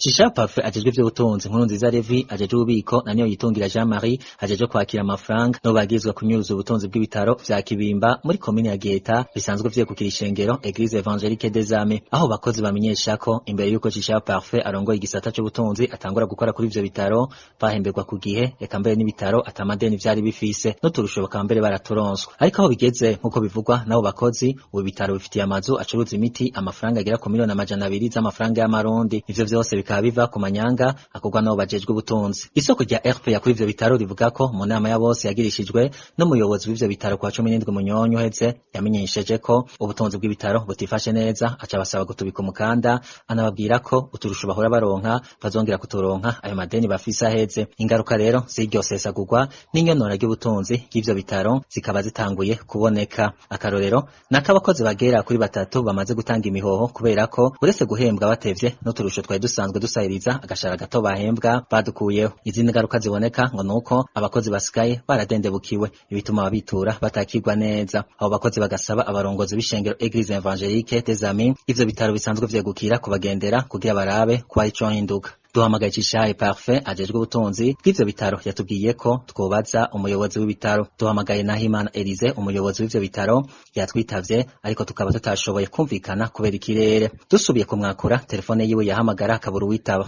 Cisha Parfait ajejwe ivy'ubutunzi, Nkuru Nziza Levi ajejwe ububiko na Niyo Yitungira Jean Marie ajejwe kwakira amafaranga no bagirizwa kunyuruza ubutunzi bw'ibitaro vya Kibimba muri komine ya Giheta bisanzwe vyegukira ishengero Eglise Evangelique des Amis. Aho bakozi bamenyesha ko imbere yuko Cisha Parfait arongoye igisata c'ubutunzi atangura gukora kuri ivyo bitaro, bahemberwa ku gihe, eka mbere n'ibitaro atamadeni vyari bifise, n'uturusho bakaba mbere baraturonswa. Ariko aho bigeze, nk'uko bivugwa n'abo bakozi, ubu bitaro bifitiye amazu acuruza imiti amafaranga agera ku miliyoni 200 z'amafaranga y'amarundi. Ivyo vyose bikaba biva ku manyanga akorwa n'abo bajejwe ubutunzi. Isoko rya RPA kuri ivyo bitaro rivuga ko mu nama ya bose yagirishijwe n'umuyobozi w'ivyo bitaro kwa 17 Munyonyo uheze, yamenyesheje ko ubutunzi bw'ibitaro butifashe neza, aca basaba gutubika umukanda, anababwira ko uturusho bahora baronka bazongera kuturonka ayo madeni bafise aheze. Ingaruka rero z'iryo sesagurwa n'inyonora ry'ubutunzi ry'ivyo bitaro zikaba zitanguye kuboneka. Akarorero nako abakozi bagera kuri batatu bamaze gutanga imihoho kubera ko uretse guhembwa batevye, n'uturusho twari dusanzwe dusahiriza agashara gato bahembwa badukuyeho. Izindi ngaruka ziboneka ngo nuko abakozi basigaye baradendebukiwe, ibituma ababitura batakirwa neza. Abo bakozi bagasaba abarongozi b'ishengero Eglise Evangelique des Amis ivyo bitaro bisanzwe vyegukira kubagendera kugira barabe ko hari ico hinduka. Duhamagaye Cishaye Parfait ajejwe ubutunzi bw'ivyo bitaro, yatubwiye ko twobaza umuyobozi w'ibitaro. Duhamagaye Nahimana Elise, umuyobozi w'ivyo bitaro, yatwitavye ariko tukaba tutashoboye kumvikana kubera ikirere. Dusubiye kumwakura, telefone yiwe yahamagara akabura uwitaba.